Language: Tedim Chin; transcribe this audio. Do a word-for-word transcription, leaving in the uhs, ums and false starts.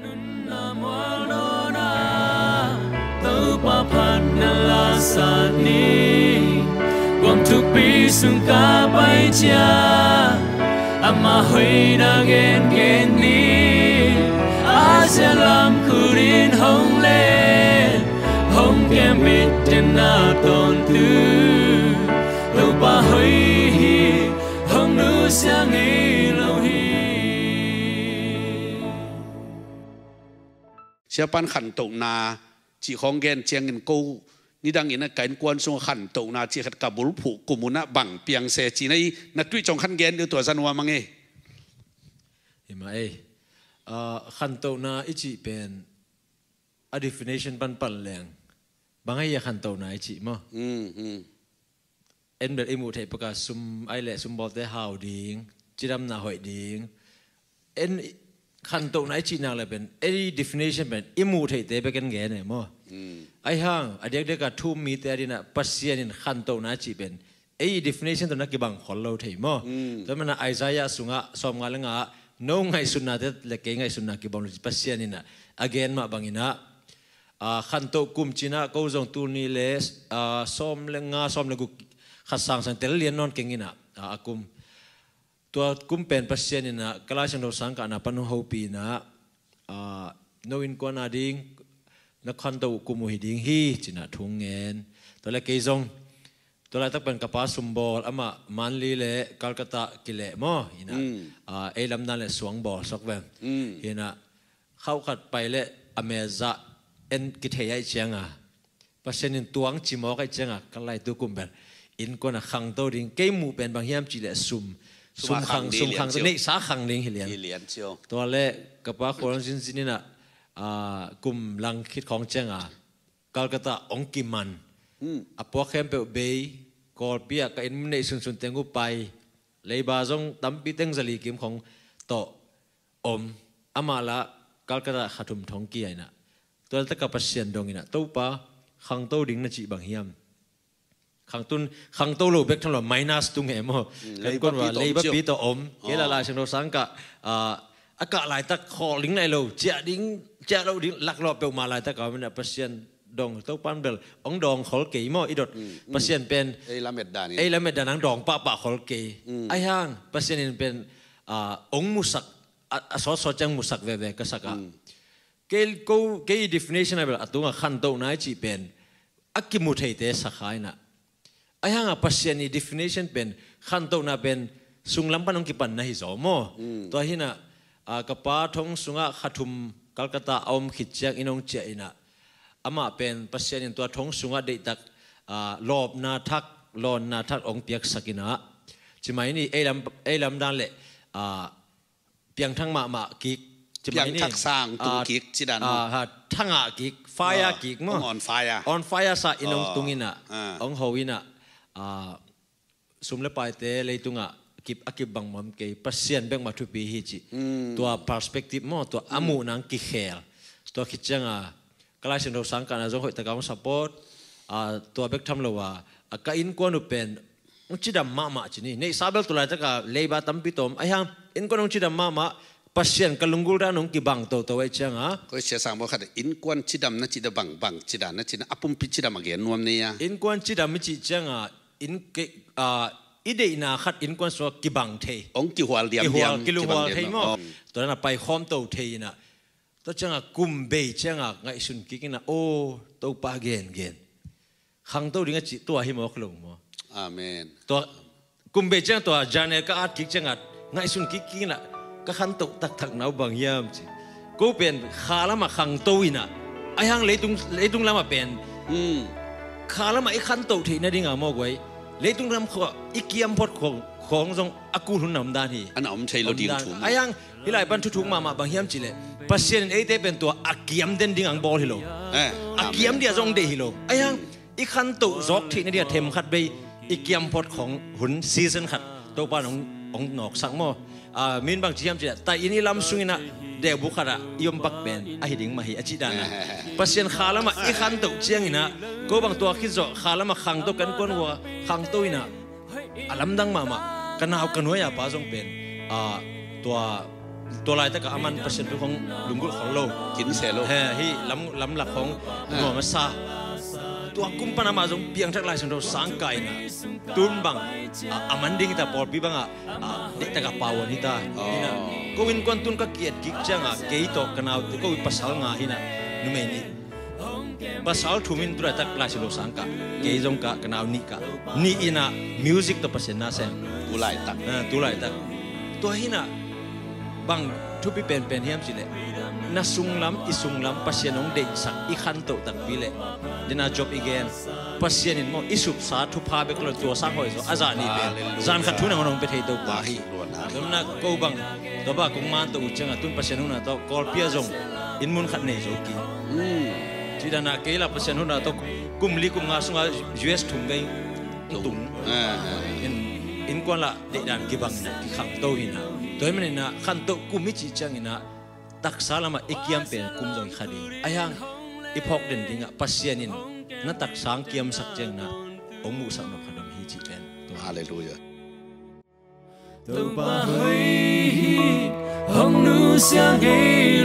Nunna mual dawna Topa phat na la sat ni. Guam thukpi sung ka pai ciang ama hoihna gengen ni. Asia lam khutin hong len, hong kem mit den na tawntung. Topa hoih hi, hong nusia ngei lo hi. Siapan khantohna cih khawng gen ciangin ko nidangin a ka innkuan sungah khantohna cih khat ka bulphuh kum un ah bang piang se cih na i na tuih cong khan gen deuh tua za nuam a ngei. Hi mah ei. Ah, khantohna i cih pen a definition pan pan leng bang ahi a khantohna i cih maw? Mm, mm. En bel i muh theih peka sum ai leh sumbawlte hau ding, cidamna hoih ding. En khantohna i cih nak le pen ei definition pen i muh theihte bek en gen e maw? Mm. Ai hang a diakdiak a thu-um mite a dinah Pasian in khantohna i cih pen ei definition tawh na kibang khol lo thei maw? Mm. Tua mana Isaiah sungah sawmnga le nga ah no ngaihsutnate le kei ngaihsutna kibang lo ci Pasian inah a gen mah banginah, ah, khantoh kum cinah ko zong tul nih le, ah, sawm le nga sawm le guk khat sang sang tel lian nawn keng inah, ah, a kum tua kum pen Pasian inah ka Lai Siangtho sangkahna pan hong hopih inah, ah, no innkuan a ding na khantoh kum uh hi ding hi cinah thu ngen. Tua le kei zong tua laitak pen ka pa sumbawl amah Manli le Calcutta kileh maw inah, mm, ah, ei lamdan le suang bawl sok veng. Mm. Hinah khauh khat pai le a mezah en kithei aih cianga Pasian in tuang cimawk aih cianga ka lai tu kum pen innkuan a khangto ding kei muh pen bang hiam cih leh sum, sum khang, sum khang, neihsa khang ding hi lian. Hi lian cio. Tua le ka pa khual zinzin inah, ah, kum lang khit khawng cianga Calcutta hong kiman. Hmm. A puak khempeuh bei, Kawlpi ah ka inn neih sunsun teng uh pai, leiba zong tampi teng zali kim khong tawh om. Amah lah Calcutta kha thum thong kia inah. Tua laitak a Pasian dong inah, Topa, khangto ding na cih bang hiam? Khangtun, khangto lo bek tham lo, minus tung he maw? Hmm, kan kon leiba pi tawh om. Leiba pi tawh om. Kei lah Lai Siangtho sang kah, ah, a kah laitak khawl ding lai lo, ciah ding, ciah lo ding, laklawh peuhmah laitak a om inah Pasian dong, Topan bel hong dawng khol kei maw, i dot. Mm, mm. Pasian pen ei lamet dan in, ei lamet dan hong dawng pahpah khol kei. Mm. Ai hang Pasian in pen, ah, hong musak, a, a sawtsawt ciang musak veve ka sak ah. Mm. Kei ko, kei definition ah bel a tungah khantohna i cih pen a kimu theite sakha inah. Ai hanga Pasian i definition pen khantohna pen sunglam pan hong kipanna hi zaw maw? Mm. Tua hinah, ah, ka pa thong sungah kha thum Calcutta a om khit ciang inn hong ciah inah. Amah pen Pasian in tua thong sungah deihtak, ah, lawpna thak, lawnna thak hong piaksak inah. Cimai ni ei lam, ei lamdan le, ah, piangthak mahmah kik. Cimai ni, piangthak sang tung, ah, kik cidan, ah, maw? Ha, thangah kik, fire, ah, kik maw? Hong on fire. On fire sa inn hong tung inah. Ah. Hong ho inah, ah, sum le paite leitungah kip, a kip bang mawk kei, Pasian bek mah thupi hi cih. Mm. Tua perspective maw, tua a muhna hong kikhel. Tua khit cianga ka Lai Siangtho sang kahna zong hoih taka hong support, ah, tua bek tham lo a, a ka innkuan uh pen hong cidam mahmah ci ni. Neihsa bel tu laitaka leiba tampi tawh om. Ai hang innkuan hong cidam mahmah, Pasian ka lunggulh dan hong kibang toto aih cianga. Koi sia sang maw khat innkuan cidam na cih dah bang, bang cidan na cih na a pumpi cidam a gen nuam nei a. Innkuan cidam i cih cianga, inn ke, ah, i deihna khat innkuan sungah kibang thei. Hong kihual diamdiam, kilunghual thei maw? Tua na paikhawm to thei inah. Tua cianga kum bei cianga ngaihsun kik inah, aw, Topa gengen. Khangto ding a cih tua hi mawk lo maw? Amen. Tua kum bei ciang tua journal ka at kik cianga ngaihsun kik kik inah ka khantoh taktak na uh bang hiam ci. Ko pen kha lamah khangto inah. Ai hang leitung, leitung lamah pen. Hmm. Kha lamah i khantoh theih nadinga maw guai. Leitung lam khawng i kiam phot khawng, khawng zong a kul hun na om dan hi. Ana om thei lo ding thu maw? Ai hang hih lai pan thuthuk mahmah bang hiam cih leh Pasian in eite pen tua a kiam den ding ang bawl hi lo. Eh, a kiam dia zong deih hi lo. Ai hang i khantoh zawk theih nadinga themkhat bei i kiam phot khawng hun season khat Topa in hong, hong nawksak maw? Ah, min bang ci hiam cih leh tai inn i lam sung inah deuhbuk khatah i om pak pen ahi ding mah hi a cih dan ah. Pasian kha lamah i khantoh ciang inah ko bang tua khit zawh kha lamah khangto kan kuan hua khangto inah a lamdang mahmah ka nau ka nuai a pa zong pen, ah, tua Tua laitak ah aman Pasian thu khong lunggulh khol lo. Kin se lo. He, hih lam, lamlak khong nuam a sa. Tua kum pan amah zong piangthak Lai Siangtho sang kah in ah, tun bang a, a man ding hi ta, pawlpi bang ah, a, deihtak a pauan hi ta. Hi in ah, ko innkuan tun ka ki-et kik ciang ah, kei tawh ka naute, ko pasal nga hi in ah, numei nih. Pasal thum in tu laitak Lai Siangtho sang kah. Kei zong kah, ka nau nih kah. Nih in ah music tawh Pasian na sem. Tu laitak. Ah, tu laitak. Tua hi in ah bang thupi penpen hiam cih leh, na sunglam, i sunglam Pasian hong deihsak, i khantoh takpi leh, den a Job i gen, Pasian in maw, i supsa thupha bek lo, tua sang hoih zaw, a zah nih pen, halleluiah, zan khat thu nangawn hong pia thei Topa hi. Halleluiah. Tua manin ah ko bang, tua bang kong man tawh uh ciang ah, tun Pasian huhna tawh Kawlpi ah zong inn mun khat nei zo kik. Hmm. Ci dan ah kei lah Pasian huhna tawh kum li kum nga sungah U S thum vei tung. Ah, ah. In, innkuan lah deihdan kibang in ah, kikhangto hi in ah. Tua hi manin ah khantoh kum i cih ciangin ah, taksa lamah i kiam pen kum zong hi kha ding. Ahi hang i phawk den dingah Pasian in na taksa hong kiamsak ciangin ah, hong muhsak nop kha dong hi cih pen. Halleluiah. Topa hoih hi, hong nusia ngei